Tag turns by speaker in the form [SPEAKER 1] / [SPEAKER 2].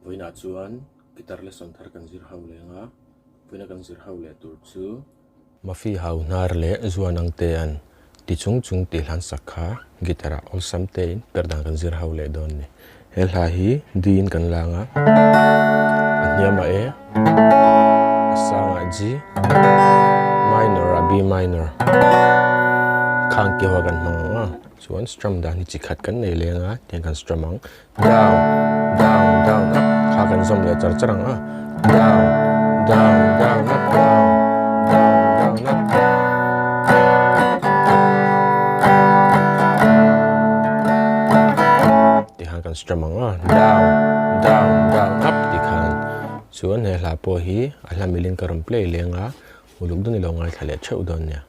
[SPEAKER 1] Vawiinah chuan guitar lesson thar kan zir ho leng a, vawiina kan zir ho leh tur chu. Mafia hau hnar leh zuan ang te an ti chung chung tih hlan sak kha guitar ah awlsam tein per dan kan zir ho leh dawn ni. He hla hi D in kan lang a, a hniamah E, a sangah G, minor ah B minor, khang keuha kan hmang ang a, chuan strum dan hi chi khat kan nei leng a, tiang kan strum ang. Down, down, down, up kha kan zawm leh char char ang a. Down, down, down, up, down, down, down, up. Tikhan kan strum ang a. Down, down, down, up tikhan. Chuan he hla pawh hi a hla milin ka rawn play leng a, uluk dawn ilo ngaithla leh theuh dawn nia.